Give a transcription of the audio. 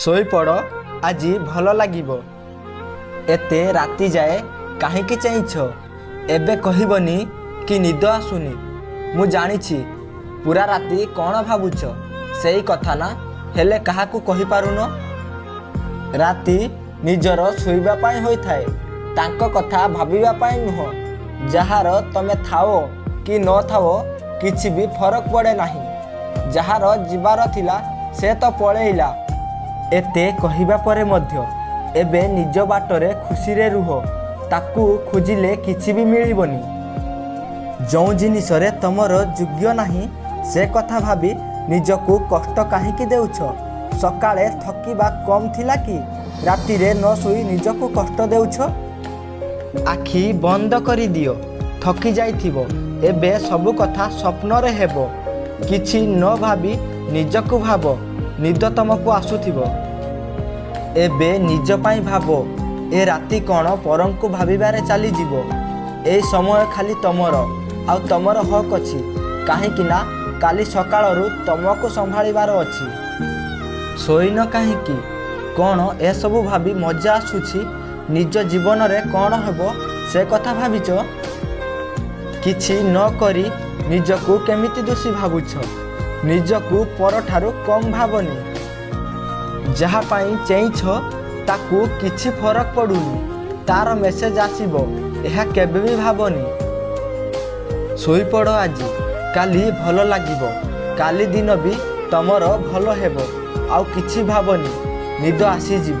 ଶୋଇପଡ଼, ଆଜି ଭଲ ଲାଗିବ। ଏତେ ରାତି ଯାଏ କାହିଁକି ଚେଇଁଛ? ଏବେ କହିବନି କି ନିଦ ଆସୁନି। ମୁଁ ଜାଣିଛି ପୁରା ରାତି କ'ଣ ଭାବୁଛ। ସେଇ କଥା ନା? ହେଲେ କାହାକୁ କହିପାରୁନ। ରାତି ନିଜର ଶୋଇବା ପାଇଁ ହୋଇଥାଏ, ତାଙ୍କ କଥା ଭାବିବା ପାଇଁ ନୁହଁ। ଯାହାର ତମେ ଥାଅ କି ନଥାଅ, କିଛି ବି ଫରକ ପଡ଼େ ନାହିଁ। ଯାହାର ଯିବାର ଥିଲା, ସେ ତ ପଳେଇଲା। ଏତେ କହିବା ପରେ ମଧ୍ୟ ଏବେ ନିଜ ବାଟରେ ଖୁସିରେ ରୁହ। ତାକୁ ଖୋଜିଲେ କିଛି ବି ମିଳିବନି। ଯେଉଁ ଜିନିଷରେ ତମର ଯୋଗ୍ୟ ନାହିଁ, ସେ କଥା ଭାବି ନିଜକୁ କଷ୍ଟ କାହିଁକି ଦେଉଛ? ସକାଳେ ଥକିବା କମ୍ ଥିଲା କି ରାତିରେ ନ ଶୋଇ ନିଜକୁ କଷ୍ଟ ଦେଉଛ? ଆଖି ବନ୍ଦ କରିଦିଅ, ଥକି ଯାଇଥିବ। ଏବେ ସବୁ କଥା ସ୍ୱପ୍ନରେ ହେବ। କିଛି ନ ଭାବି ନିଜକୁ ଭାବ, ନିଦ ତମକୁ ଆସୁଥିବ। ଏବେ ନିଜ ପାଇଁ ଭାବ। ଏ ରାତି କ'ଣ ପରଙ୍କୁ ଭାବିବାରେ ଚାଲିଯିବ? ଏଇ ସମୟ ଖାଲି ତମର, ଆଉ ତମର ହକ୍ ଅଛି, କାହିଁକି ନା କାଲି ସକାଳରୁ ତମକୁ ସମ୍ଭାଳିବାର ଅଛି। ଶୋଇନ କାହିଁକି? କ'ଣ ଏସବୁ ଭାବି ମଜା ଆସୁଛି? ନିଜ ଜୀବନରେ କ'ଣ ହେବ, ସେ କଥା ଭାବିଛ? କିଛି ନ କରି ନିଜକୁ କେମିତି ଦୋଷୀ ଭାବୁଛ? ନିଜକୁ ପରଠାରୁ କମ୍ ଭାବନି। ଯାହା ପାଇଁ ଚେଇଁଛ, ତାକୁ କିଛି ଫରକ ପଡ଼ୁନି। ତାର ମେସେଜ ଆସିବ, ଏହା କେବେ ବି ଭାବନି। ଶୋଇପଡ଼ ଆଜି, କାଲି ଭଲ ଲାଗିବ। କାଲି ଦିନ ବି ତମର ଭଲ ହେବ। ଆଉ କିଛି ଭାବନି, ନିଦ ଆସିଯିବ।